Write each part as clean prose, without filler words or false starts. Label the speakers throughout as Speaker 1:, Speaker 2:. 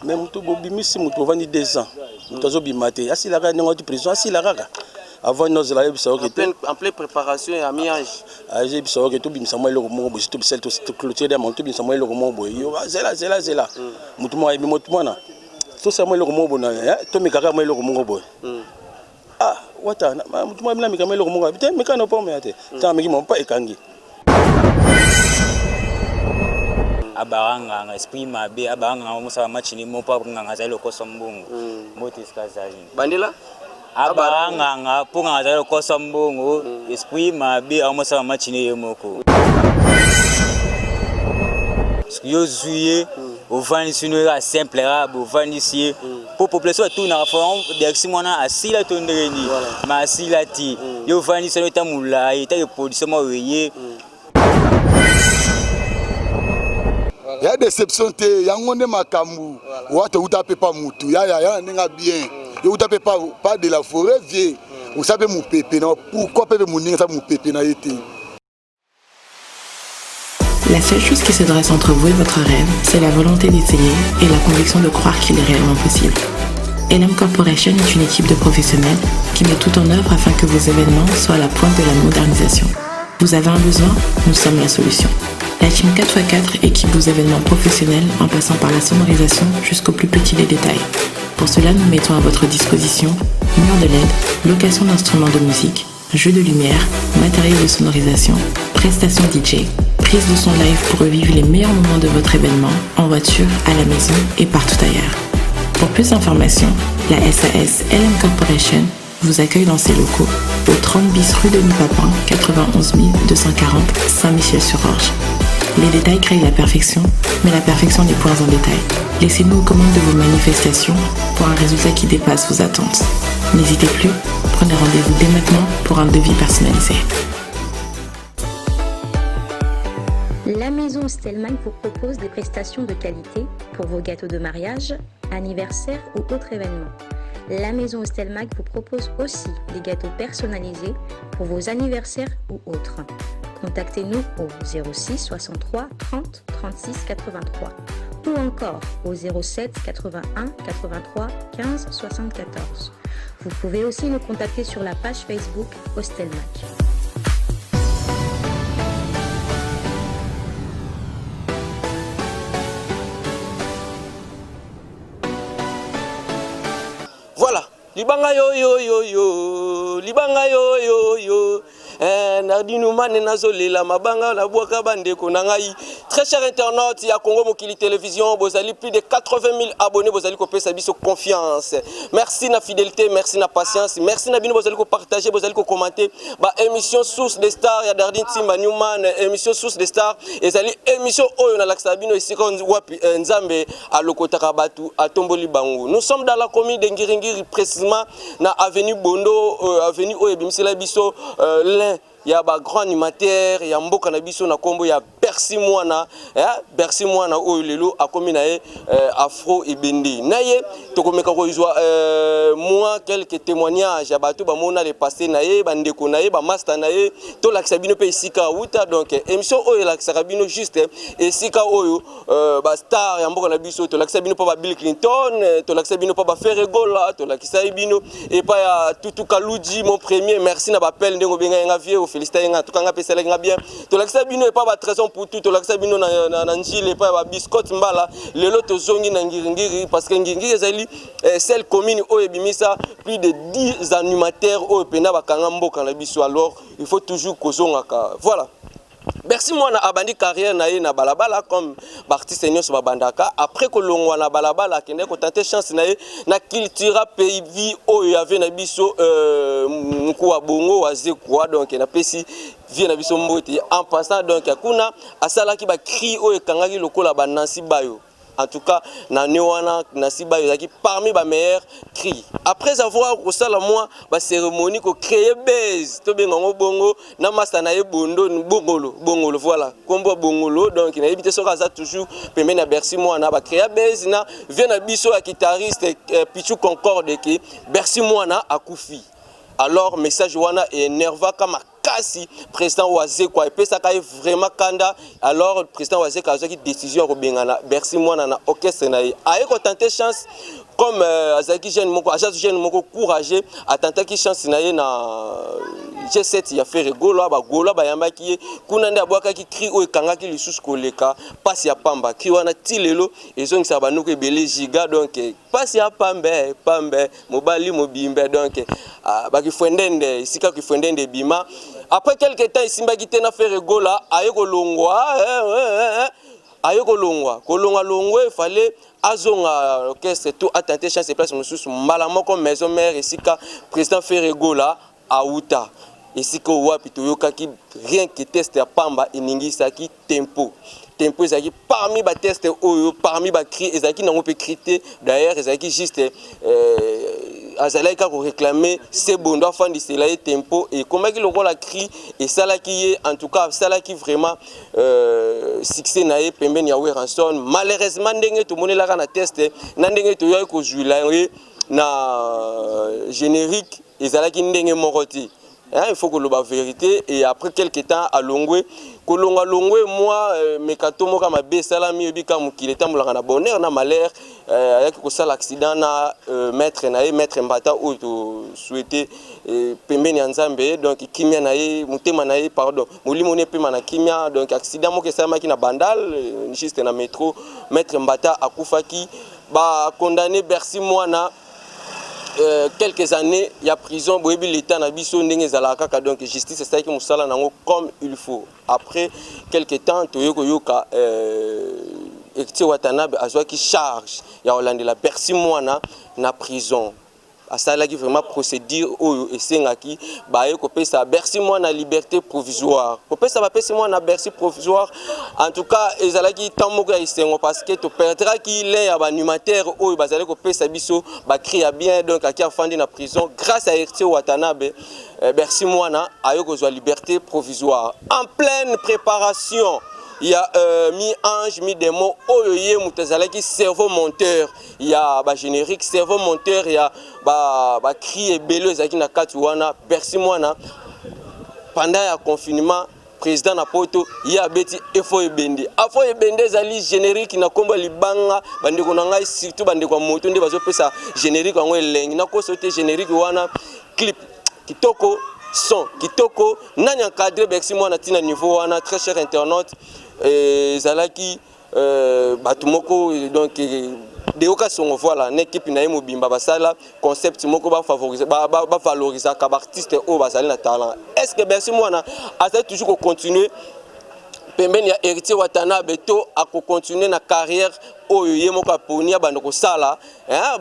Speaker 1: Mais moto bobimisi moto bovandi 2 ans, moto azobima te, asila kaka ndenge auti prison, asila kaka avant nozela ayebisa yo ke te.
Speaker 2: En pleine préparation ya mi-ange.
Speaker 1: Ayebisa yo ke tobimisa mwa eloko moko boye, si toclôture ya mango, tobimisa mwa eloko moko boye. Yo zela, zela, zela, motu moko ayebi motu mwana, tosala mwa eloko moko boye, tomekaka mwa eloko moko boye. Ah, wata motu moko nameka mwa eloko moko te, meka na opomea te, ntango ameki mwa mpa ekangi.
Speaker 3: Abara nganga, esprit mabe, abara nganga, mosala machini mo mpo nganga azali lokoso mbongo. Mbote esika azali.
Speaker 2: Bandela.
Speaker 3: Abara nganga mpo nganga azali lokoso mbongo, esprit mabe, amosala machini ye moko. Yo zwi ye, ovandisi no kaka simple kaka bovandisi ye mpo population batunaka fo Bercy mwana asila to ndenge nini, ma asila ti yo ovandisi no eta molai etake production moko eye.
Speaker 4: Ya déception te, yango nde makambo wata outa mpe pa mutu ya ya ya ndenge bien, yo uta mpe pa de la forêt, vie osa mpe mopepe na pourquoi mpe moninga asa mopepe na ye te.
Speaker 5: La seule chose qui se dresse entre vous et votre rêve, c'est la volonté d'essayer et la conviction de croire qu'il est réellement possible. LM Corporation est une équipe de professionnels qui met tout en œuvre afin que vos événements soient à la pointe de la modernisation. Vous avez un besoin? Nous sommes la solution. La team 4x4 équipe vos événements professionnels en passant par la sonorisation jusqu'au plus petit des détails. Pour cela, nous mettons à votre disposition mur de LED, location d'instruments de musique, jeux de lumière, matériel de sonorisation, prestations DJ, prise de son live pour revivre les meilleurs moments de votre événement en voiture, à la maison et partout ailleurs. Pour plus d'informations, la SAS LM Corporation vous accueille dans ses locaux au 30 bis rue Denis Papin, 91 240 Saint-Michel-sur-Orge. Les détails créent la perfection, mais la perfection n'est point un détail. Laissez-nous aux commandes de vos manifestations pour un résultat qui dépasse vos attentes. N'hésitez plus, prenez rendez-vous dès maintenant pour un devis personnalisé.
Speaker 6: La maison Stellman vous propose des prestations de qualité pour vos gâteaux de mariage, anniversaire ou autres événements. La maison Stelmag vous propose aussi des gâteaux personnalisés pour vos anniversaires ou autres. Contactez-nous au 06 63 30 36 83 ou encore au 07 81 83 15 74. Vous pouvez aussi nous contacter sur la page Facebook Hostelmac.
Speaker 2: Voilà, libanga yo yo yo yo, libanga yo yo yo. Eh, Nardinu Mane, nazolela mabanga nabwaka bandeko na ngai. Très cher internaute ya Congo Mokili Télévision, bozali plus de 80 000 abonnés, bozali kopesa biso confiance. Merci na fidélité, merci na patience, merci na bino bozali kopartager, bozali kocommenter ba émission Source des Stars ya Dardine Timba Newman. Émission Source des Stars ezali émission oyo nalakisaka bino esika wapi Nzambe alokotaka bato, atomboli bango. Nous sommes dans la commune de Ngiringiri, précisément na avenue Bondo, avenue oyo ebimisela biso l'un ya ba grand animateur ya mboka na biso na kombo ya Bercy Mwana, eh, Bercy Mwana oyo lelo akomi na ye afro ebende na ye. Tokomeka kozwa moi quelques témoignages ya bato bamona le passé na ye, bandeko na ye, bamaster na ye. Tolakisa bino mpe esika awuta. Donc émission oyo elakisaka bino juste esika oyo bastar ya mboka na biso. Tolakisa bino mpo ba Bill Clinton, tolakisa bino mpo ba Ferre Gola, tolakisa bino epai ya Tutu Kaluji, mon premier. Merci na bapele ndenge obengai nga vieux, ofélicité nga, tuka nga mpe esalaki nga bien. Tolakisa bino epai ba Trésor Mputu, tolakisa bino na Njile epai ya babiscotte mbala. Lelo tozongi na Ngiringiri parce que Ngiringiri ezali seule commune oyo ebimisa plus de 10 animateurs oyo mpena bakanga mboka na biso. Alors il faut toujours kozongaka. Voilà, Bercy Mwana abandi carrière na ye na balabala comme baartiste nyonso babandaka. Après kolongwa na balabala, akendaki kotenter chance na ye na Cultura Pays Vie oyo yave na biso Mkuwa Bongo Wazekwa. Donc napesi vie na biso mbote en passant. Donc kuna asalaki bacri oyo ekangaki lokola banansi bayo. En tout cas, na ne wana Nancy Bayo ezalaki parmi ba meilleurs cris. Après avoir kosala mwa ba cérémonie, ko créer base, tobenga yango bongo, na masta na ye Bondo Bongolo, Bongolo, voilà kombo Bongolo. Donc nayebi te soki aza toujours pembeni ya Bercy Mwana. Ba créer base na vie na biso ya guitariste Pichu Concorde ke Bercy Mwana akufi. Alors message wana énervaka. makasi président Wazekwa, epesaka ye vraiment kanda. Alors président Wazekwa azwaki décision ya kobengana Bercy Mwana na orchestre na ye. Aye kotenter chance comme azalaki jeune moko, aza jeune moko courageux, atentaki chance na ye na G7 ya Ferre Gola. Bagola bayambaki ye kuna, nde abwakaki cri oyo ekangaki lisusu koleka pasi ya pamba. Cri wana ti lelo ezongisaka banoko ebele giga. Donc pasi ya pambe pambe, mobali mobimbe, donc bakifwendende, esika kifwendende ebima. Après quelque temps esimbaki te na Ferre Gola, aye kolongwa, aye kolongwa, kolongwa longwe, efale azonga orchestre to atenter chance place mosusu. Mbala moko Maison Mère, esika président Ferre Gola auta, esika oyo wapi toyokaki rien que test ya pamba eningisaki tempo. Tempo ezalaki parmi bateste oyo, parmi bacri, ezalaki nango mpe cri te d'ailleurs, ezalaki juste azalaki kaka koréclamer Sebondo afandisela ye tempo, ekomaki lokola cri. Esalaki ye, en tout cas asalaki vraiment succès na ye pembeni ya Werrason. Malheureusement, ndenge tomonelaka na test na ndenge toyaki kozwila ye na générique ezalaki ndenge moko te, hein, il faut koloba vérité. Et après quelque temps alongwe, kolongwa longwe mwa mekato moko mabe esalami. Oyebi ka mokili etambolaka na bonheur na malheur. Ayaki kosala accident na maître na ye, maître Mbata, oyo tosouhaite pembeni ya Nzambe, donc kimia na ye, motema na ye, pardon, molimo ni epema na kimia. Donc accident moko esalamaki na Bandal, juste na métro, maître Mbata akufaki. Bacondamné Bercy Mwana quelques années ya prison. Boyebi l'état na biso ndenge ezalaka kaka, donc justice esalaki mosala nango comme il faut. Après quelque temps toye koyoka Héritier Watanabe azwaki charge ya kolandela Bercy Mwana na prison. Asalaki vraiment procédure oyo esengaki, baye kopesa Bercy Mwana liberté provisoire. Kopesa, bapesi mwana Bercy provisoire. En tout cas ezalaki temps moko ya esengo parce que toperdraki l'un ya baanimateur oyo bazali kopesa biso bacri ya bien. Donc aki afandi na prison grâce à Héritier Watanabe. Bercy Mwana aye kozwa liberté provisoire en pleine préparation ya mi-ange mi-démon, oyo ye moto azalaki cerveau monteur ya bagénérique, cerveau monteur ya bacri ba ebele ezalaki na kati wana. Bercy Mwana, pendant ya confinement, président na poto ye abeti efo ebende. Afo ebende ezali générique na nkombo ya libanga. Bandeko na ngai, surtout bandeko ya moto nde bazopesa générique yango elengi. Nakoso te, générique wana, clip kitoko, son kitoko. Nani encadré Bercy Mwana ntina niveau wana? Très cher internaute, ezalaki bato moko, donc Deoka Songo, voilà, na équipe na ye mobimba basala concept moko bavalorisaka baartiste oyo bazali na talent. Est ce que Bercy Mwana azali toujours kocontinue pembeni ya Héritier Watanabe to akocontinue na carrière oyo ye moko aponi abanda kosala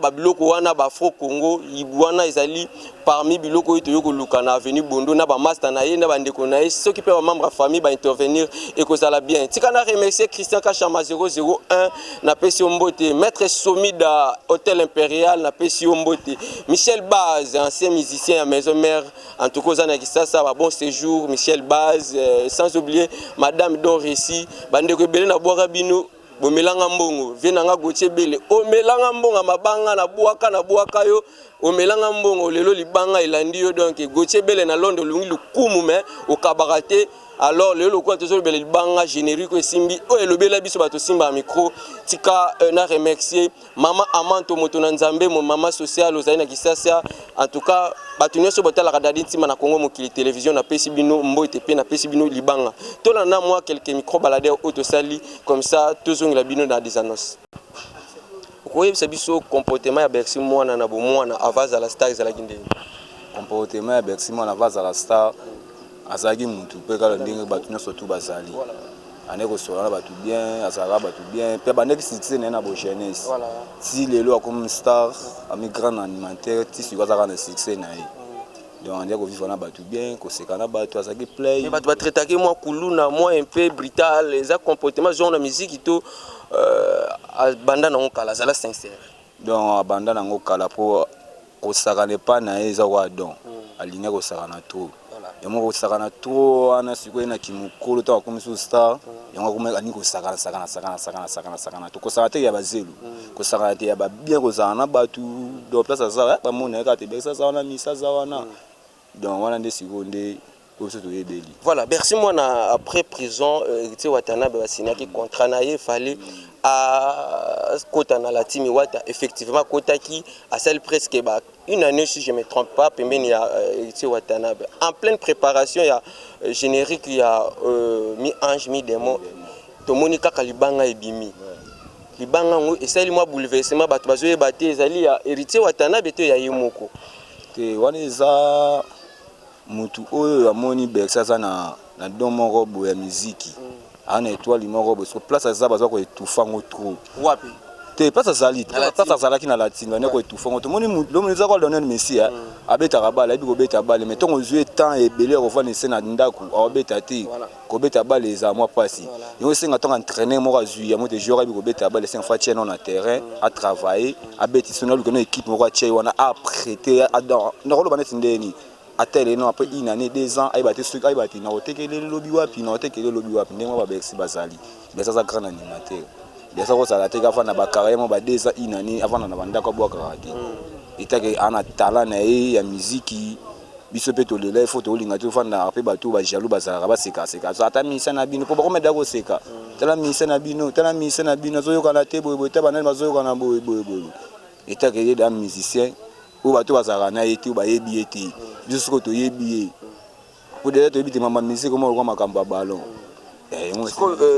Speaker 2: babiloko wana, baafro congo wana? Ezali parmi biloko oyo toyei koluka na avenue Bondo na bamaster na ye na bandeko na ye. Soki mpe bamembre ya famille baintervenir, ekozala bien. Tika na remercier Christian Kachama 001, napesi yo mbote. Maître Somida, Hôtel Impérial, napesi yo mbote. Michel Baz, ancien musicien ya Maison Mère, en tout cas oza na Kisasa, ba bon séjour Michel Baz. Sans oublier madame Doresi, bandeko ebele nabwaka bino, bomelanga mbongo. Vie nanga Gautier Bele, omelanga mbongo mabanga, nabwaka, nabwaka yo, omelanga mbongo, lelo libanga elandi yo. Donc Gautier Bele na Londres, olungi lukumu me okabaka te. Alors lelo lokola tozolobela libanga, générique esimbi oyo elobela biso bato osimba ya micro. Tika na remercier mama Amanto, moto na Nzambe, mo mama sociale ozali na Kisasa. En tout cas bato nyonso botalaka Dadi Ntima na Congo Mokili Télévision, napesi bino mbote mpe napesi bino libanga. Tolanda mwa quelques micro baladeur oyo tosali, comme ça tozongela bino na des annonces. Okoyebisa biso comportement ya Bercy Mwana na bomwana avant azala star ezalaki ndenge?
Speaker 7: Comportement ya Bercy Mwana avant azala star, azalaki mutu mpe kaka ndenge bato nyonso tu bazali, ande kosola na bato bien, azalaka bato bien mpe abandaki succès na ye na bojeunesse ti lelo akomi star, ami grand animateur, ti sikoyo azalaka na succès na ye. Donc ande kovivre na bato bien, koseka na bato, azalaki play.
Speaker 2: Bato batraitaki mwa kuluna, mwa un peu brutal, eza comportement genre na musique to abanda nango kala, azala sincère?
Speaker 7: Donc abanda nango kala, mpo kosakana epai na ye eza kwa don, alingi kosakana trop. Yango kosakana trop wana, sikoyo ye na kimokolo, ntango akomi so star, yango akomi alingi kosakana, sakana, sakana, sakana, sakana, sakana. To kosakana te ya bazelu, kosakana te ya babien, kozala na bato. Donc place aza, bamona ye kaka te, Bercy aza wana, misa aza wana. Donc wana nde sikoyo nde Oyo biso toyebeli.
Speaker 2: Voilà, Bercy Mwana après prison, Héritier Watanabe basignaki contrat na ye, fallait akota na la team Wata. Effectivement akotaki, asali presque ba une année, si je me trompe pas, pembeni ya Héritier Watanabe. En pleine préparation ya générique ya mi ange mi démon, tomoni kaka libanga ebimi. Libanga yango esali mwa bouleversement, bato bazoyeba te ezali ya Héritier Watanabe to ya ye moko.
Speaker 7: Te, wana eza mutu oyo amoni Bercy aza na don moko boye ya miziki, aza na étoile moko boye. So place aza, baza koétouffer yango trop.
Speaker 2: Wapi?
Speaker 7: Te, place azali.
Speaker 2: Na Latine.
Speaker 7: Place azalaki na Latine, bande koétouffer yango. Tomoni lomoni eza kwa Lionel Messi, abetaka balle, ayebi kobeta balle, mais ntongo ozwi temps ebele ya kovanda ese na ndako, aobeta te. Kobeta balle ezala mwa mpasi. Yango esenga ntango entraîneur moko azwi yango te, joueur ayebi kobeta balle, esenga faut atie nano na terrain, atravaille, abeti. Sono aluka no équipe moko, atie ye wana, aprêter, nakoloba neti ndeni atele no après une année, 2 ans, ayeba te soki ayeba te nakotekele lobi wapi, nakotekele lobi wapi. Ndenge moko baBercy bazali. Bercy aza grand animateur. Bercy akozala te kafanda bacarrière mo ba 2 ans, une année, avanda na bandako, abwakaka te. Etake aza na talent na ye ya miziki, biso mpe tolela. Ifo tolinga te ofandaka mpe bato bajaloux bazalaka, basekaseka. So ata misa na bino mpo bakomeda koseka, tala misa na bino, tala misa na bino, azoyokana te boyeboye, ta banani bazoyokana boyeboyeboye. Etake ye da musicien oyo bato bazalaka na ye te, oyo bayebi ye te. Biso sikoyo toyebi ye po deja toyebi te mamba musique omo lokwa makambo ya ballon.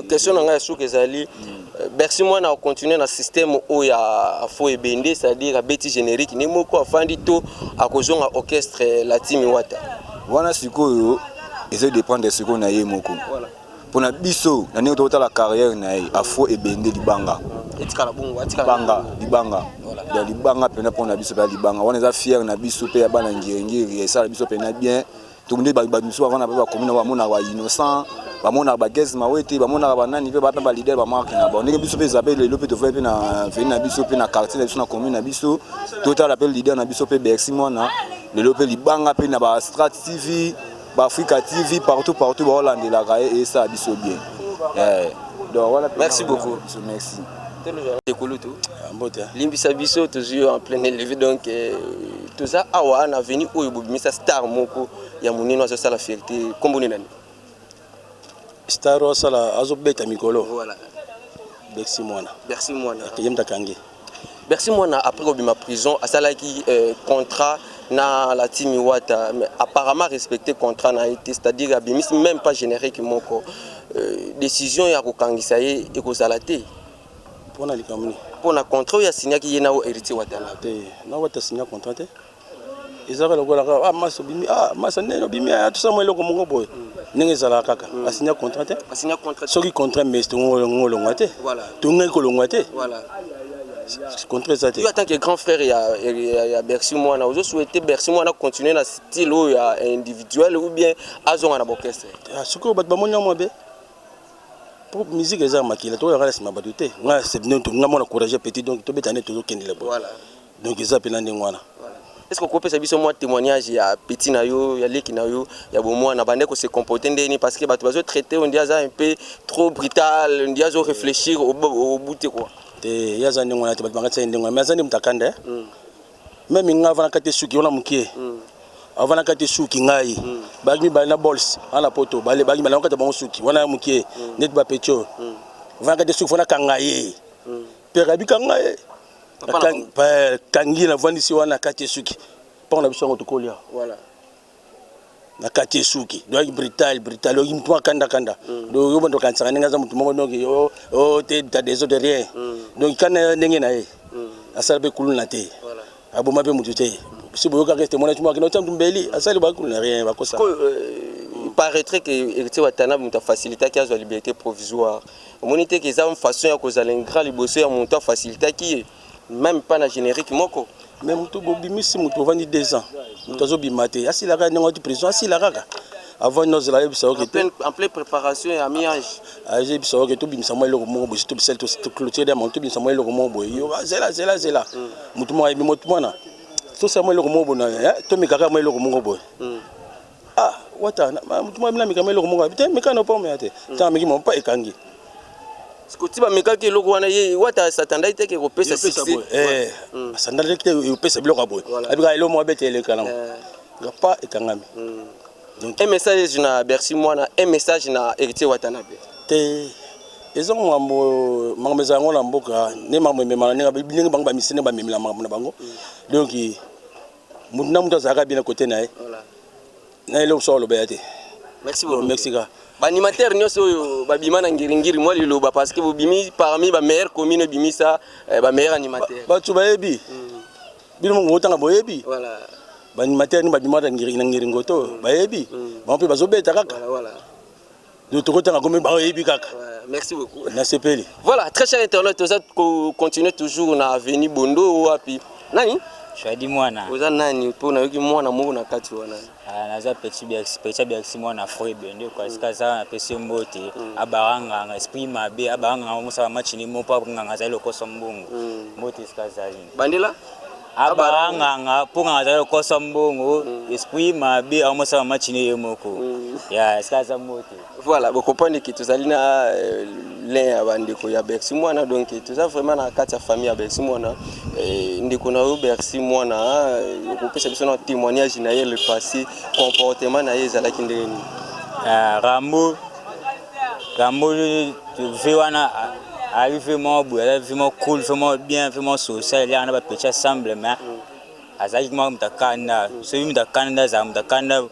Speaker 2: Question na ngai ya suki ezali: Bercy Mwana akontinue na système oyo ya Afro Ebende, c'est-à-dire abeti générique ni moko afandi, to akozonga orchestre la team Wata?
Speaker 7: Wana sikoyo eza dépendre sikoyo na ye moko. Mpona biso, na ndenge tokotala carrière na ye, Afro Ebende, libanga.
Speaker 2: Etikala bongo.
Speaker 7: Libanga, libanga ya libanga mpena mpona biso mpe libanga wana eza fier na biso mpe ya bana Ngiringiri, esala biso mpena bien. Nde bato bavanda mpe bakomi na bamonaka bainnocent, bamonaka bagese mawe te, bamonaka banani mpe baa baleader, bamarke na bango. Ndenge biso mpe eza mpe lelo mpe tovai mpe na veni na biso mpe na quartier na biso, na commune na biso, totala mpe leader na biso mpe Bercy Mwana lelo mpe libanga mpe na baStrat TV, baAfrica TV, partout partout baolandelaka ye, esala biso bien. Donc voilà.
Speaker 2: Merci beaucoup.
Speaker 7: Merci.
Speaker 2: Tekulutu.
Speaker 1: Mbote.
Speaker 2: Limbisa biso, tozwi en pleine levée. Donc toza awa na avenue oyo bobimisa star moko ya monene, azosala fierté. Nkombo nini, nani?
Speaker 1: Star oyo asala, azobeta mikolo. Bercy Mwana.
Speaker 2: Bercy Mwana.
Speaker 1: Ye mutu akangi.
Speaker 2: Bercy Mwana, après kobima prison, asalaki contrat na la team Wata, mais apparemment respecté contrat na ye te, c'est-à-dire abimisi même pas générique moko. Décision ya kokangisa ye ekozala te?
Speaker 1: Mpona likambo nini?
Speaker 2: Mpona contrat oyo asignaki ye na oyo Héritier Watanabe.
Speaker 1: Te, na Wata asinya contrat te. Ezalaka lokola kaka: "Ah, masa obimi, ah, masa ndenge obimi, tosala mwa eloko moko boye." Ndenge ezalaka kaka, asinya contrat te.
Speaker 2: Asinya contrat.
Speaker 1: Soki contrat mes, tongolongwa te. Tongaki kolongwa te. Contrat eza te.
Speaker 2: Yo, en tant que grand frère ya Bercy Mwana, ozosouhaite Bercy Mwana continuer na style oyo ya individuel ou bien azonga na baorchestre?
Speaker 1: Ah, sikoyo bato bamoni yango mabe po musique eza makila, tokoyaka na nsima bato te. Nga nga mwana courage petit, donc tobeta nde tozokendela boye. Donc eza mpena ndenge wana.
Speaker 2: Est ce que okopesa biso mwa témoignage ya petit na yo, ya leki na yo ya bomwana, bande kose comporter ndeni? Parce que bato bazotraite ondi aza un peu trop brutal, ndi azo réfléchir au bout te quoi.
Speaker 1: Te, ye aza ndenge wana te. Bato bangatisa ye ndenge wana, mais aza nde moto akanda. Même nga avandaka te, suki wana mokie, avandaka te suki. Ngai baki mibale na bols ana poto, baki mibale nakata bango suki wana ya mokie neti bapeti oyo. Avandaka te suki, fo nakanga ye. Pere abikanga ye, kangi, navandisi wana kati esuki mpongo na biso yango tokolia. Na kati esuki, donc brutal, brutal, oki mutu akanda kanda. Donc yo bando okanisaka ndenge aza mutu moko, donc o te, ta désordre, rien. Donc kana ndenge na ye asala mpe kuluna te, aboma mpe mutu te. Si boyokaka ete mwana cimo akende otia mutu mbeli, asali bakuluna, rien, bakosa.
Speaker 2: Il paraîtrait que Héritier Watanabe moto afacilitaki azwa liberté provisoire. Omoni te ke eza façon ya kozala ingrat liboso ya moto afacilitaki ye, même pas na générique moko?
Speaker 1: Mais moto bobimisi, moto ovandi 2 ans, moto azobima te, asila kaka ndenge ati prison, asila kaka avant nozela ayebisa oke te.
Speaker 2: En pleine préparation ya mi-ange.
Speaker 1: Ayebisa oke tobimisa mwa eloko moko boye, tobisali, toclôture ya tobimisa mwa eloko moko boye. Yo zela, zela, zela, motu moko ayebi motu mwana, tosala mwa eloko moko boye, tomeka mwa eloko moko boye. Ah, Wata, motu moko nameka mwa eloko moko te, meka na pomo ya te. Ntango ameki mo mpa, ekangi.
Speaker 2: Koti bamekaki eloko wana, ye Wata asatandaki te ke kopesa succès.
Speaker 1: Asandaki te kopesa biloko ya boye, abika eloko moko abete eleka nango pa, ekangami. Donc,
Speaker 2: Un message na Bercy Mwana, un message na Héritier Watanabe.
Speaker 1: Te, eza makambo, makambo eza yango na mboka nde makambo ememaka ndenge bango bamisi, ndenge bamemela makambo na bango. Donc mutu na mutu azalaka bien na côté na ye na eloko so aloba ya te.
Speaker 2: Merci beaucoup.
Speaker 1: Merci ka.
Speaker 2: Baanimateur nyonso oyo babima na Ngiringiri, mwa liloba, parce que bobimi parmi bameilleure commune ebimisa bameilleur animateur.
Speaker 1: Bato bayebi bino moko botanga, boyebi. Baanimateur ni babimaka na Ngiringo to bayebi bango mpe bazobeta kaka. Donc tokotanga komi bayebi kaka.
Speaker 2: Ouais, merci beaucoup.
Speaker 1: Nasepeli.
Speaker 2: Voilà, très cher internaute, toza continuer toujours na avenue Bondo. Wapi nani?
Speaker 3: Shadi Mwana.
Speaker 2: Oza nani? Mpo nayoki mwana moko na kati wana.
Speaker 3: Ah, naza petit Bercy, petit Bercy Mwana Frebe nde kwa sika aza. Napesi ye mbote. Abara nganga esprit mabe, abara nganga mosala machini mo mpo nganga azali lokoso mbongo. Mbote esika azali.
Speaker 2: Bandela.
Speaker 3: Abara nganga mpo nganga azali lokoso mbongo, esprit mabe, aomosala machini ye moko ya esika aza. Mbote.
Speaker 2: Voilà, bocomprendre ke tozali na lin ya bandeko ya Bercy Mwana. Donc toza vraiment na kati ya famille ya Bercy Mwana. Ndeko na yo Bercy Mwana, okopesa biso na témoignage na ye, le passé, comportement na ye ezalaki ndenge nini?
Speaker 3: Ah, Rambo, Rambo ve wana ali vraiment boye, aza vraiment cool, vraiment bien, vraiment social. Eliaka na bapetits ensemble, mais azalaki mwa moto akanda. Soki moto akanda nde azala moto akanda,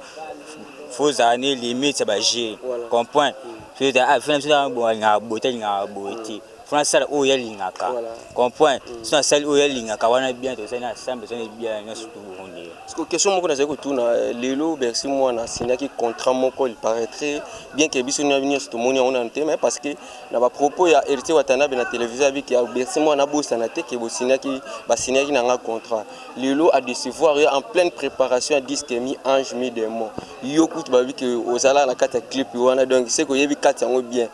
Speaker 3: fo ozala ne limite ya baje comprendre. Fena biso bon, alingaka boye te, alingaka boye te, fo nasala oyo ye alingaka, comprendre. So nasali oyo ye alingaka wana bien, tozali na ensemble, tozali bien nyonso tu bongo.
Speaker 2: Parce que question moko nazali kotuna, lelo Bercy Mwana asignaki contrat moko, il paraîtrait bien que biso nyonso tomoni yango nanu te, mais parce que na bapropos ya Héritier Watanabe na télévision abiki ya Bercy Mwana abosana te ke bosignaki, basignaki na nga contrat. Lelo adécevoir ye en pleine préparation ya disque mi ange mi démon. Yo kutu babi ke ozala na kati ya clip wana, donc c'est koyebi kati yango bien.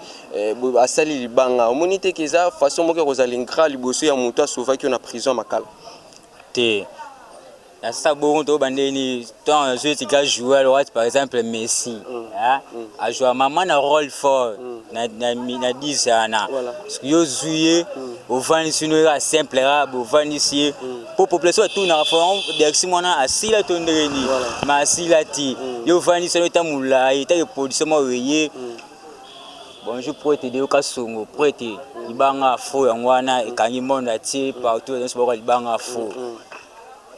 Speaker 2: Asali libanga, omoni te ke eza façon moko ya kozala ingrat liboso ya moto asovaki yo na prison ya Makala?
Speaker 3: Te, na sasa bongo toyoba ndeni ntango nazwi etika joueur wati, par exemple Messi ajoua mama na rôle fort na 10 wana. Soki yo ozwi ye, ovandisi no kaka simple kaka boye, ovandisi ye mpo population batunaka fo Bercy Mwana asila to ndenge nini, ma asila te. Yo ovandisi no eta molai etake production moko eye. Bonjour prêtre de yoka songo, prêtre libanga fo yango wana ekangi monde atie partout nyonso bakoka libanga fo.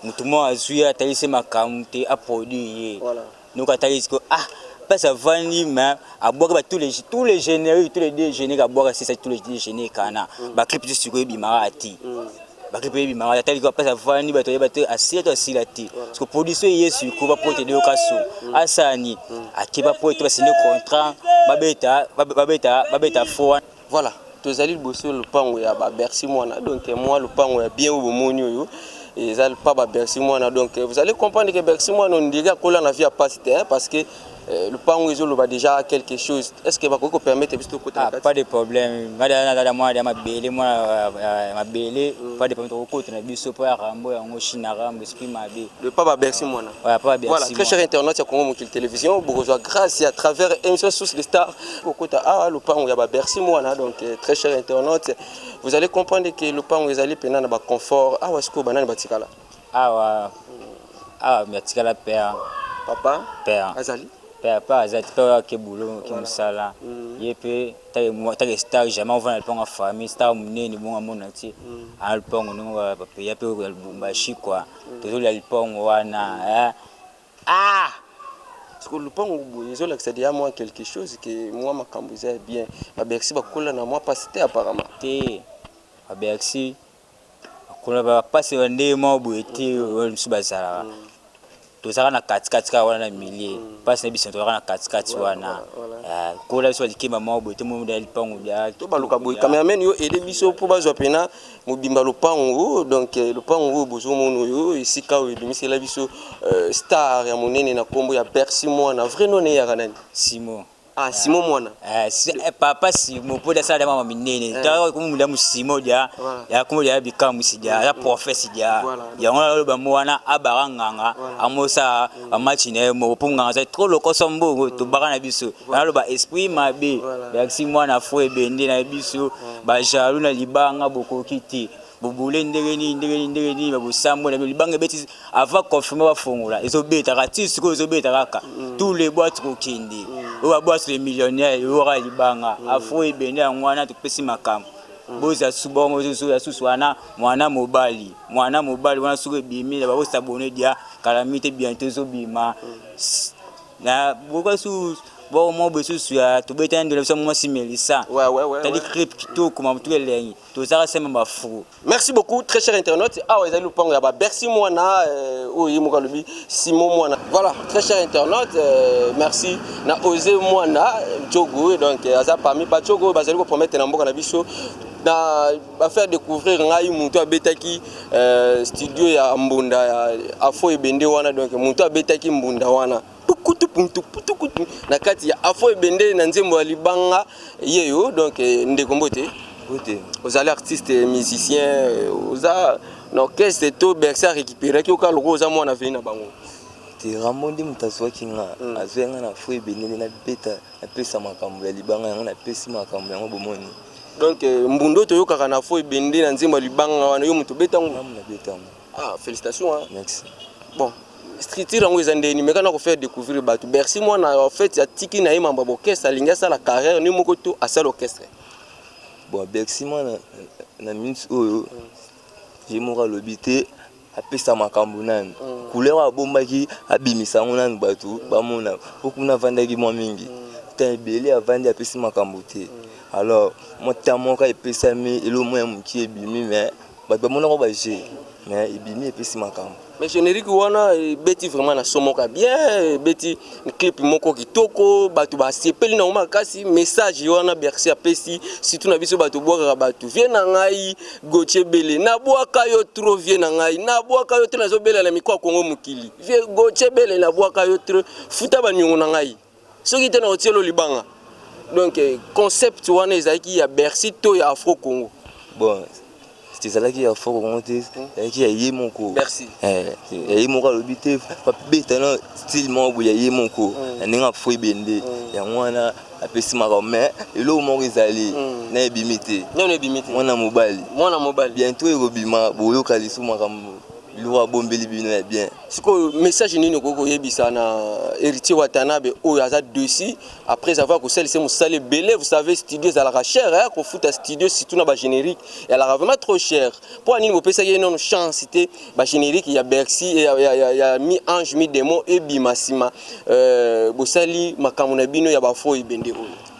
Speaker 3: Motu moko azwi ye, atalisi makambo te, aproduire ye. Noki atalisi ko, ah, place avandi, mais abwaka ba tous les génériques, tous les deux génériques abwaka sisa, tous les deux génériques kana baclip ti sikoyo ebimaka te, baclip ebimaka. Atali ko place avandi, bato oyeba te asila to asila te, parce que production eye sikoyo. Bapote de yoka so asani ake, bapote basinde contrat, babeta, babeta, babeta fo wana.
Speaker 2: Voilà, tozali liboso lopango ya babercy Mwana. Donc mwa lopango ya bien oyo bomoni oyo eza pa babercy Mwana. Donc vous allez comprendre que Bercy Mwana, on dirait akola na vie ya pasi te, hein, parce que lopango ezoloba déjà quelque chose. Est ce que bakoki kopermettre biso tokota na
Speaker 3: Ah,
Speaker 2: kati?
Speaker 3: Pas de problème, nga da nazala mwana ya mabele, mwana ya mabele, pas de problème, tokokota na biso mpo ya Rambo yango, China Rambo esprit mabe.
Speaker 2: Le pa babercy Mwana.
Speaker 3: Ouais, pa Bercy.
Speaker 2: Voilà, très cher internaute ya Congo Mokili Télévision, bokozwa grâce à travers émission Source de Star kokota awa lopango ya babercy Mwana. Donc très cher internaute, vous allez comprendre que lopango ezali pena na baconfort. Awa sikoyo banani batikala?
Speaker 3: Awa, awa batikala père.
Speaker 2: Papa?
Speaker 3: Père.
Speaker 2: Azali?
Speaker 3: Père, père aza te, père ake boulot, ke mosala. Ye mpe take star, jamais ovanda lopango ya famille. Star monene bongo amona ti ana lopango ndenge bapeya mpe ya Lubumbashi kua, tozolia lipango wana, eh. Ah!
Speaker 2: Parce que lopango boye ezolakisa deya mwa quelque chose ke mwa makambo eza ya bien. Babercy bakola na mwa pasi te apparemment.
Speaker 3: Te, babercy bakola bapasi ndenge moko boye te. Oyo mosusu bazalaka, tozalaka na katikati kaka wana na milieu mpasi na biso, tozalaka na katikati wana. Kola biso balikemba moko boye te, moda lipango bia.
Speaker 2: To baluka boye, cameraman yo aide biso mpo bazwa mpena mobimba lopango. Donc lopango oyo bozomona oyo, esika oyo ebimisela biso star ya monene na nkombo ya Bercy Mwana. Vrai nom eyaka nani?
Speaker 3: Simo.
Speaker 2: Ah, Simo Mwana.
Speaker 3: Eh, papa Simo mpo dasala da mama minene komumulia musimo dia ya komo dia bikamwisi dia aza prophète dia. Yango aloba mo wana abaka nganga amosala bamatch na ye moko mpo nganga azali trop lokoso mbongo. Tobaka na biso, aloba esprit mabe. Bercy Mwana fo ebende na biso, bajaloux na libanga bokoki te. Bobule ndenge nini ndenge nini ndenge nini babosambwe na bino libanga ebeti avant confinement bafongola ezobeta kaka ti sikoyo ezobeta kaka mm. tous les boîtes kokende mm. oyo baboîte les millionnaires eyokaka libanga mm. afro ebende yango wana topesi makambo boza subongo ya susu wana mwana mobali mwana mobali wana soki ebimi na bakosabone dia kala mingi te bientôt ezobima na boka su boko moko boye susu ya tobetani ndola biso mwasi melisa tali clip kitoko mamutu elengi tozaka sema ba fou.
Speaker 2: Merci beaucoup très cher internaute awa ezali lupango ya ba Bercy Mwana euh, oyo ye moko alobi Simon Mwana voilà très cher internaute euh, merci na Ose Mwana Djogo donc euh, aza parmi ba Djogo oyo bazali ko promettre na mboka na biso na ba faire découvrir ngai moto abetaki euh, studio ya mbunda ya afo ebende wana donc moto abetaki mbunda wana pukutu puntu putukutu na kati ya afo ebende na nzembo ya libanga yeyo donc eh, ndeko mbote
Speaker 7: Mbote.
Speaker 2: Ozali artiste musicien eh, oza na orchestre to Bercy a récupéraki oka lokola oza mwana vei na bango.
Speaker 7: Te Rambo nde moto azwaki nga mm. Azwaki nga na fo ebende nde nabeta napesa makambo ya libanga yango napesi makambo yango bomoni.
Speaker 2: Donc eh, mbundo toyokaka na fo ebende na nzembo ya libanga wana yo moto obeta yango?
Speaker 7: Nabeta yango.
Speaker 2: Ah, félicitations hein.
Speaker 7: Merci.
Speaker 2: Bon, structure yango eza ndeni meka na ko faire découvrir bato. Bercy mwana en fait atiki na ye mambo ya orchestre alingi asala carrière ni moko to asala orchestre.
Speaker 7: Bon, Bercy mwana na minute oyo ye moko alobi te apesa makambo nanu mm. couleur oyo abombaki abimisa yango nanu bato mm. bamona mpo kuna avandaki mwa mingi mm. temps ebele avandi apesi makambo te alors mwa temps moko epesami eloko mwa ya moke ebimi mais Bato bamonaka ba jeux mais ebimi epesi makambo.
Speaker 2: Mais générique wana ebeti vraiment na son moko ya bien, ebeti clip moko kitoko, bato basepeli nango makasi, message wana Bercy apesi surtout na biso bato bwakaka bato. Vie na ngai Gauthier Bele, nabwaka yo trop vie na ngai, nabwaka yo trop nazobela na micro ya Congo mokili. Vie Gauthier Bele nabwaka yo trop, futa ba niongo na ngai. Soki te nakotiela yo libanga. Donc concept wana ezalaki ya Bercy to ya Afro Congo?
Speaker 7: Bon, ezalaki ya Afro Congo te, ezalaki ya ye moko.
Speaker 2: Merci.
Speaker 7: Eh, ya ye moko alobi te babeta na style moko boye ya ye moko mm. na ndenge afro ebende mm. yango wana apesi makambo mais eloko moko ezali mm. na ebimi te mwana mobali
Speaker 2: mwana mobali
Speaker 7: bientôt ekobima boyoka lisusu makambo Biloko abombeli bino ya bien.
Speaker 2: Sikoyo message nini okoki koyebisa na Heritier Watanabe oyo aza dessus après avoir kosalisa mosala ebele vous savez studio ezalaka cher hein, kofuta studio surtout na ba générique ezalaka vraiment trop cher mpo ya nini bopesaki ye nano chance te ba générique ya Bercy ya, ya, ya, ya mi ange mi démon ebima nsima euh, bosali makambo na bino ya bafo ebende oyo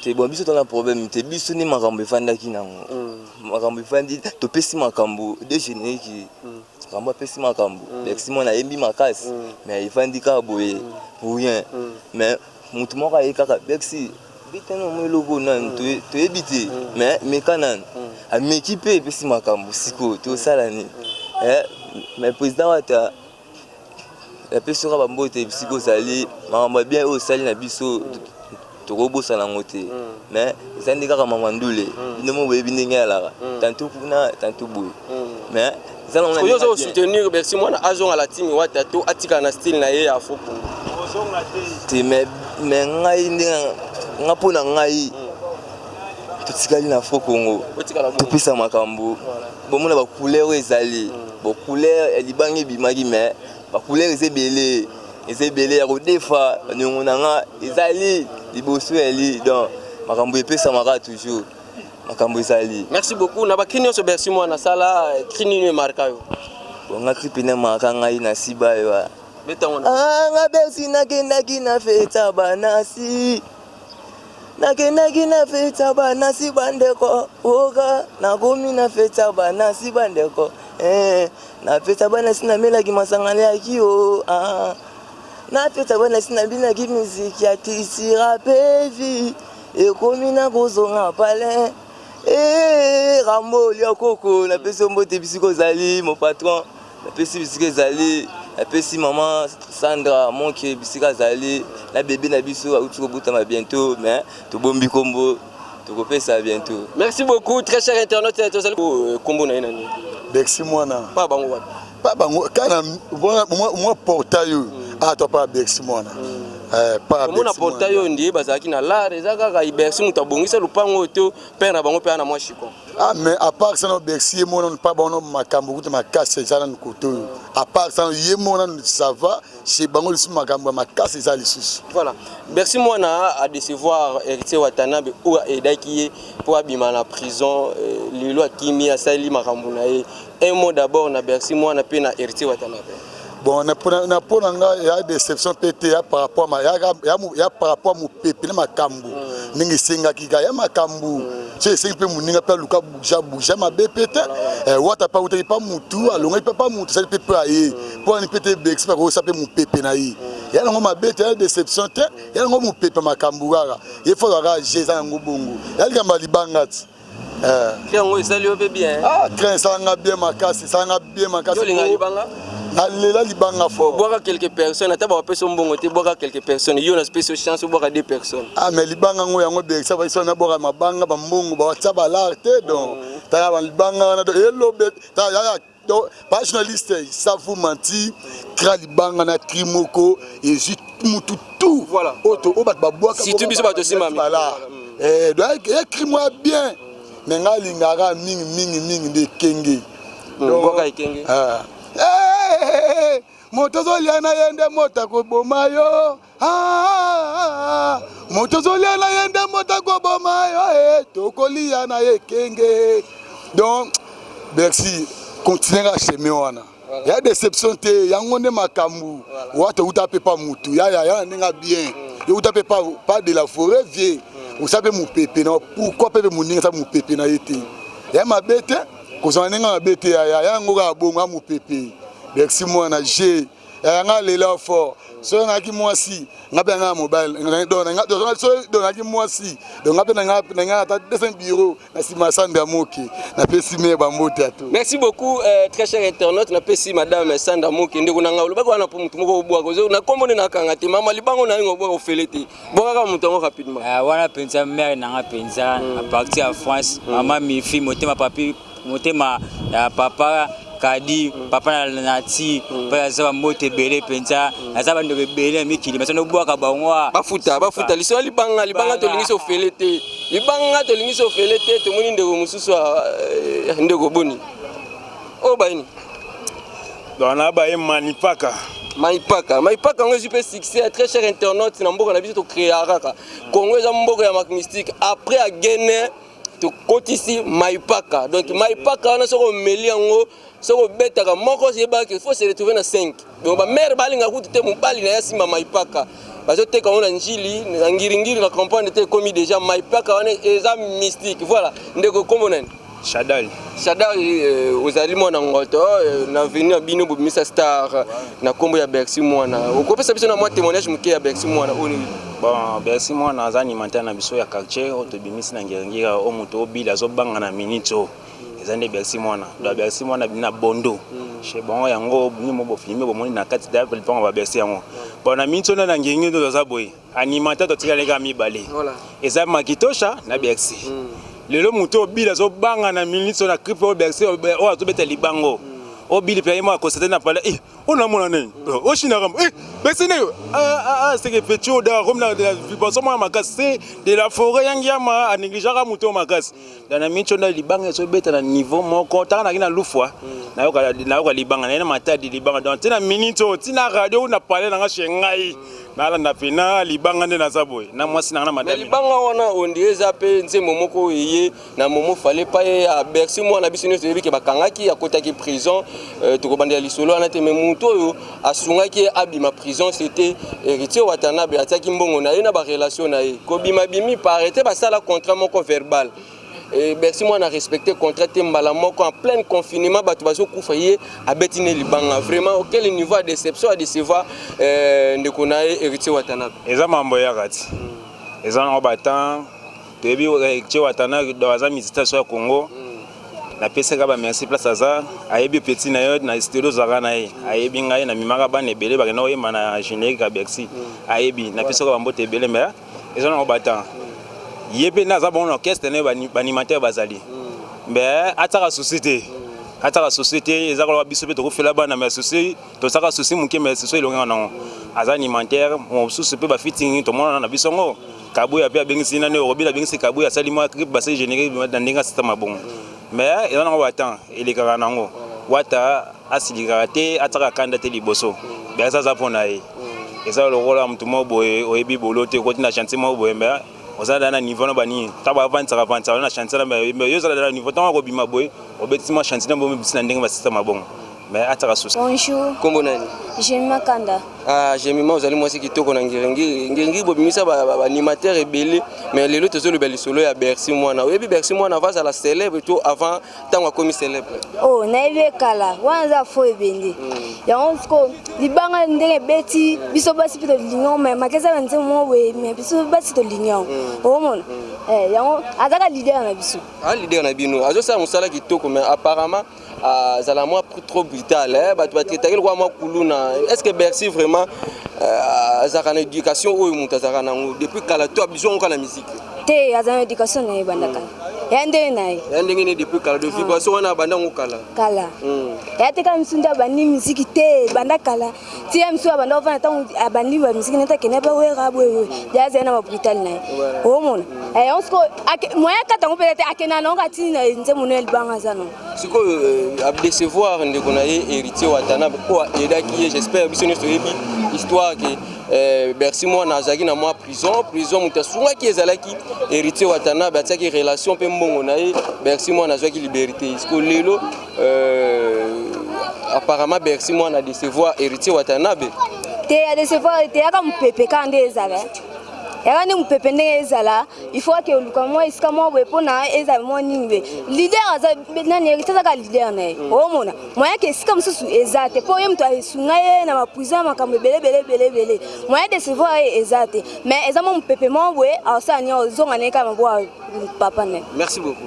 Speaker 7: Te bon biso toza na problème te biso nde makambo efandaki nango mm. makambo efandi topesi makambo de générique mm. makambo apesi makambo mm. Bercy mwana ayembi makasi mm. mais efandi kaka boye mm. pour rien mm. mais motu moko aye kaka Bercy beta na mwa eloko nanu mm. toyebi te mm. mais meka nanu mm. ameki mpe epesi makambo sikoyo tosala nini mm. eh, mais président wata Napesi yo kaka ba mbote bisika ozali, makambo ya bien oyo osali na biso tokobosana yango te. Mais eza nde kaka mama ndule, bino moko boyebi ndenge alaka, tantot kuna tantot boye. Mais eza nango na
Speaker 2: Yo
Speaker 7: ndenge
Speaker 2: ozo
Speaker 7: ya bien.
Speaker 2: soutenir Bercy mwana azonga la team Wata to atikala na style na ye ya Afro Congo.
Speaker 7: Te mais mais ngai ndenge nga mpo na ngai totikali na Afro Congo.
Speaker 2: Otikala bongo.
Speaker 7: Topesa makambo bomona ba couleur oyo ezali bon couleur ya libanga ebimaki mais ba couleur eza ebele eza ebele ya kodefa niongo na nga ezali liboso yali donc makambo epesamaka toujours makambo ezali.
Speaker 2: Merci beaucoup na ba cri nionso Bercy mwana sala cri nini emarka yo?
Speaker 7: Bon nga cri pena emarka ngai na siba yo.
Speaker 2: Beta ngo na.
Speaker 7: Ah nga Bercy nakendaki na feta banasi. Nakendaki na feti ya banasi bandeko oka nakomi na feti ya banasi bandeko eh, na feti ya banasi namelaki masanga nayaki o ah. Na feti ya banasi nabinaki miziki ya tisira pevi ekomi na kozonga palin eh, Rambo Liakoko napesi yo mbote bisika ozali mon patron Napesi bisika ezali, napesi maman Sandra Monke bisika azali na bebe na biso auti kobotama bientôt mais tobombi kombo tokopesa bientôt.
Speaker 2: Merci beaucoup très cher internaute tozali kombo na ye nani?
Speaker 4: Bercy Mwana.
Speaker 2: Pa bango wapi?
Speaker 4: Pa bango kana mwa portail oyo. Ah toi pa Bercy Mwana. Pa
Speaker 2: Omona portail oyo ndie bazalaki na lar, eza kaka Bercy moto abongisa lopango oyo to père na bango mpe ana mwa chicon.
Speaker 4: Ah, mais à part ça, no Bercy ye moko nanu pa bango makambo kuta makasi eza nanu kote oyo. À part ça, ye moko nanu, ça va chez bango, lisusu makambo ya makasi eza lisusu.
Speaker 2: Voilà, Bercy Mwana a décevoir Héritier Watanabe oyo aidaki ye mpo abima na prison. Lelo akimi, asali makambo na ye. Un mot d'abord na Bercy Mwana mpe na Héritier Watanabe.
Speaker 4: Bon, na mpo na ngai ya déception mpe te, ya par rapport ya par rapport mopepe na makambo ndenge esengaki kaka ya makambo so esengi mpe moninga mpe aluka buja buja mabe mpe te. Wata mpe awutaki pa mutu, alongaki mpe pa mutu, asali mpe mpe aye mpo wani mpe te. Bercy mpe akokosa mpe mopepe na ye, ya nango mabe te, ya déception te, ya nango mopepe makambo kaka ye fo azalaka je eza yango bongo, ya likambo ya libanga ti.
Speaker 2: Yango esali yo mpe bien?
Speaker 4: Ah, train esalanga bien makasi, esalanga bien makasi.
Speaker 2: Olinga libanga?
Speaker 4: Nalela libanga fort.
Speaker 2: Bwaka quelques personnes, ata bapesa mbongo te, bwaka quelques personnes. Yo napesi yo chance, obwaka deux personnes.
Speaker 4: Ah, mais libanga ngo yango Bercy baso nabwaka mabanga, bambongo batia balare te. Donc tala balibanga wana elobe yaya. Donc ba journaliste, ça vous menti kra libanga na cri moko ezwi mutu tout oyo oyo bato babwaka.
Speaker 2: Surtout biso bato osimba.
Speaker 4: Bala donc ya cri moko ya bien, mais ngai alingaka mingi mingi mingi nde ekenge.
Speaker 2: Bwaka ekenge.
Speaker 4: Moto ozolia na ye nde moto akoboma yo. Moto ozolia na ye nde moto akoboma yo. Tokolia na ye ekenge. Donc Bercy, continue kaka chemin wana, ya déception te, yango nde makambo. Wata outa mpe pa mutu ya ya na ndenge bien, yo uta mpe pa de la forêt, vie osa mpe mopepe na pourquoi mpe moninga asa mopepe na ye te, ya mabe te, kozala ndenge mabe te, ya ya yango kaka bongo ya mopepe. Bercy Mwana g yanga alela fort. Soki nayaki mwasi, nga mpe nanga mobali, soki nayaki mwasi, donc nga mpe nanga ata deuxième bureau na nsima ya Sandra Moke. Napesi me bambote ya to.
Speaker 2: Merci beaucoup, très cher internaute. Napesi madame Sandra Moke, ndeko na ngai, olobaki wana mpo motu moko obwaka na kombo nde nakanga te. Mama libango na yango obwaka ofele te, bwakaka moto yango rapidement.
Speaker 3: Wana mpenza mare nanga mpenza à partir ya France, mama Mifi, motema papi, motema ya papa Kadi, papa na nati mpe aza bambote ebele mpenza. Naza bandeko ebele ya mikili baza nobwaka bango.
Speaker 2: Bafuta, bafuta liso ya libanga. Libanga tolingi so ofele te, libanga tolingi so ofele te. Tomoni ndeko mosusu. Ndeko, boni oyo bayini?
Speaker 8: Donc na baye Manipaka.
Speaker 2: Maipaka, Maipaka yango ezwi mpe succès. Très cher internaute, na mboka na biso tocréa kaka. Congo eza mboka ya mak mystique. Après agene tokotisi maipaka. Donc maipaka wana, soki omeli yango, soki obetaka moko, yebaki faut se retrouver na 5. Donc bamare balinga kutu te mobali na ye asimba maipaka. Bazoteka yango na Njili, na Ngiringiri, na comprendre te. Ekomi déjà maipaka wana eza mystique. Voilà, ndeko, kombo nani?
Speaker 8: Shadal.
Speaker 2: Shadal, ozali mwana Ngoto na venu ya bino bobimisa star na nkombo ya Bercy Mwana. Okopesa biso na mwa témoignage moke ya Bercy Mwana oyo?
Speaker 8: Bon, Bercy Mwana aza animateur na biso ya quartier oyo tobimisi na Ngiringiri. Oyo moto obila azobanga na minute oyo eza nde Bercy Mwana. Donc Bercy Mwana abimi na bondo chez bango yango bino mo bofilme, bomoni na kati da lipango ba Bercy yango. Bon, na minute oyo na Ngiringiri nde toza boye, animateur totikali kaka mibale, eza Makitosha na Bercy. Lelo moto obila azobanga na minute oyo na clip oyo Bercy oyo azobeta libango, obili mpe ye mo akonstate na pale oyo namona nini oshinaka Bercy ne seke petit oyo da komi na vibration mwana makasi se de la forêt yangi yama anégligeaka moto oyo makasi. Na minute oyo nda libanga ezobeta na niveau moko. Taka naki na Lufwa, nayoka libanga naye na Matadi, libanga. Donc ntina minute oyo ntina radio na pale nanga chez ngai, nalanda pena libanga nde naza boye na mwasi nanga na madame.
Speaker 2: Libanga wana ondi eza mpe nzembo moko eye na momo fale pa ye ya Bercy Mwana. Biso nyonso toyebi ke bakangaki, akotaki prison. Tokobandela lisolo wana te, mais motu oyo asungaki ye abima prison, c'était Héritier Watanabe. Atiaki mbongo na ye na barelation na ye. Kobima bimi par ete basala contrat moko verbal. Bercy Mwana respecte contrat te. Mbala moko en plein confinement, bato bazokufa, ye abeti ne libanga. Vraiment, quel niveau ya déception, adécevoir ndeko na ye Héritier Watanabe.
Speaker 8: Eza mambo eyaka ti eza nango batemps. Toyebi Héritier Watanabe aza musicien so ya Congo. Napesaka bamerci place aza, ayebi petit na yo na studio ozalaka na ye, ayebi ngai namimaka bana ebele bakenda koyemba na générique ya Bercy, ayebi. Napesaka bambote ebele, mais eza nango batemps. Ye mpe nde aza bongo na orchestre na ye, baanimateur bazali, mais atiaka souci te. Atiaka souci te, eza koloba biso mpe tokofela bana, mais souci tosaka souci moke, mais souci elongaka nango. Aza alimentaire mosusu mpe bafitingi tomonana na biso ngo. Kabuya mpe abengisi nani, Robila abengisi Kabuya, asali mwa clip, basali générique na ndenge asita mabongo, mais eza nango batemps elekaka nango. Wata asilikaka te, atiaka kanda te liboso. Bercy aza mpo na ye, eza lokola motu moko boye oyebi bolo te, okoti na chantier moko boye, mais oza na niveau na banini, ntango bavandisaka vandisaka na chantier na, mais yo ozala na niveau, ntango akobima boye, obetisi mwa chantier na bomibisi na ndenge basisa mabongo, mais atiaka souci.
Speaker 9: Bonjour.
Speaker 2: Kombo nani?
Speaker 9: Jemima Kanda.
Speaker 2: Ah, Jemima, ozali mwasi kitoko na Ngiringiri. Ngiringiri bobimisa baanimateur ebele, mais lelo tozoloba lisolo ya Bercy Mwana. Oyebi Bercy Mwana avant azala célèbre to avant ntango akomi célèbre?
Speaker 9: Oh, nayebi ekala wana eza fo ebende yango. Siko libanga ndenge ebeti biso basi mpe tolingi yango, mais make eza na nzembo moko boye, mais biso basi tolingi yango. Omona yango azaka leader na biso.
Speaker 2: Ah, leader na bino azosala mosala kitoko, mais apparemment azala mwa trop brutal, eh? Bato batraitaki lokola mwa kuluna. Est ce que Bercy vraiment azalaka na éducation oyo moto azalaka nango depuis kala, to biso yango kaka na musique?
Speaker 9: Te, aza na éducation na ye banda kala, ya ndenge na ye.
Speaker 2: Ya ndenge ne depuis kala, de vibration wana abanda yango kala?
Speaker 9: Kala ya te, kaka misu nde abandi miziki te, banda kala ti ya misu abanda ovanda. Ntango abandi bamiziki neti akende bawera boye, ya azali na babrutal na ye. Omona yango siko moyen kata yango mpe te, akenda nango katini na nzembo no ya libanga aza nango.
Speaker 2: Sikoyo adécevoir ndeko na ye Héritier Watanabe oyo aidaki ye. J'espère biso nyonso toyebi histoire ke Bercy Mwana azalaki na mwa prison. Moto asungaki ezalaki Héritier Watanabe, atiaki relation mpe mbongo na ye, Bercy Mwana azwaki liberté. Sikoyo lelo apparemment Bercy Mwana adécevoir Héritier Watanabe.
Speaker 9: Te, adécevoir te, yaka mopepe kaka nde ezala, yaka nde mopepe ndenge ezala. Il faut ake oluka mwa esika mwa boye mpona ezala mwa nini boye. Leader aza nani? Héritier azaka leader na ye. Omona moyen ke esika mosusu eza te, mpo ye moto asunga ye na baprison ya makambo ebele ebele ebele ebele. Moyen décevoir ye eza te, mais eza mwa mopepe mwa boye, aosala nini, ozonga na ye kaka mabwa papa na ye.
Speaker 2: Merci beaucoup.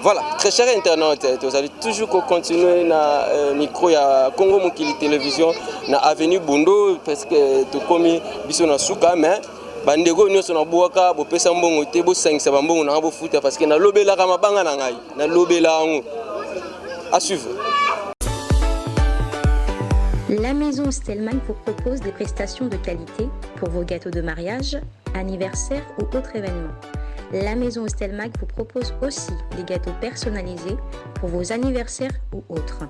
Speaker 2: Voilà, très cher internaute, vous allez toujours continuer na micro ya Congo Mokili Télévision na avenue Bondo, parce que tokomi biso na suka, mais bandeko nyonso nabwaka, bopesa mbongo te, bosangisa bambongo na nga, bofuta, parce que nalobelaka mabanga na ngai, nalobela yango. À suivre.
Speaker 6: La maison Stellman vous propose des prestations de qualité pour vos gâteaux de mariage, anniversaire ou autres événements. La maison Stelmag vous propose aussi des gâteaux personnalisés pour vos anniversaires ou autres.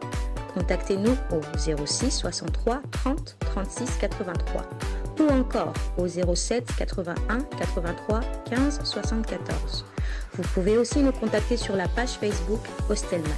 Speaker 6: Contactez-nous au 06 63 30 36 83 ou encore au 07 81 83 15 74. Vous pouvez aussi nous contacter sur la page Facebook Ostelmac.